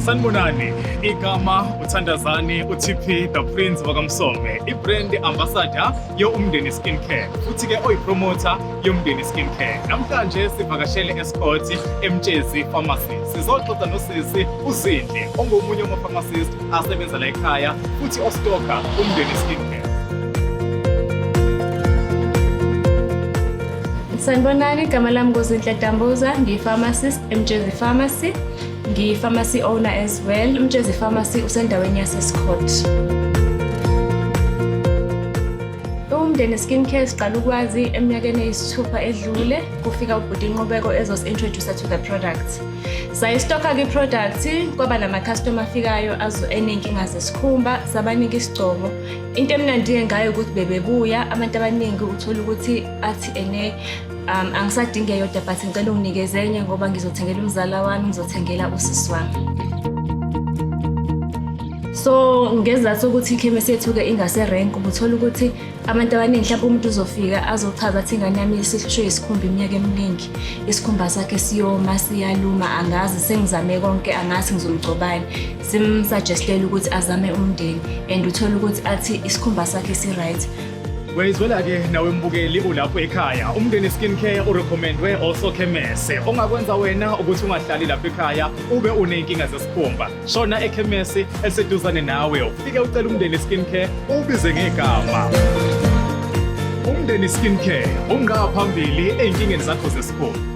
Sanibonani, igama uThandazani uTP the Prince wakaMsome, i-brand ambassador yo-Umndeni Skincare, futhi-ke oyi-promoter yoMndeni Skincare. Namhlanje sivakashele eScott eMtshezi Pharmacy. Sizoxoxa nosisi uZinhle, ongomunye wama-pharmacist asebenza la ekhaya futhi ostoka Umndeni Skincare. Sanibonani, igama lami nguZinhle Dambuza, ngiyi-pharmacist eMtshezi Pharmacy. Ngiyi-pharmacy owner as well. UMtshezi Pharmacy usendaweni yaseScott. Umndeni Skincare siqala ukwazi eminyakeni eyisithupha edlule, kufika ubhuti Nqubeko ezosi-introduce to the product. Sayistoka-ke i-product, kwaba nama-customer afikayo eney'nkinga zesikhumba, sabanika isigcobo. Into emnandi-ke ngayo ukuthi bebebuya abantu abaningi, uthola ukuthi athi ene angisadingi eyodwa, but ngicela unginikeze enye ngoba ngizothengela umzala wami, ngizothengela usisi wami. So ngezathu sokuthi ikhemesi yethu-ke ingase-rank, ubuthola ukuthi abantu abaningi, mhlawumbe umuntu uzofika azochaza athi ingane yami isihlushwe isikhumba iminyaka eminingi, isikhumba sakhe siyoma, siyaluma, angazi, sengizame konke, angazi ngizomgcobani. Simsuggestele ukuthi azame Umndeni and uthole ukuthi athi isikhumba sakhe si-right. Uyayizwela-ke nawe mbukeli ulapho ekhaya, Umndeni Skincare urecommendwe osokhemese. Ongakwenza wena ukuthi ungahlali lapho ekhaya ube uney'nkinga zesikhumba, shona ekhemesi eliseduzane nawe, ufike ucele Umndeni Skincare, ubize ngegama. Umndeni Skincare, unqa phambili ey'nkingeni zakho zesikhumba.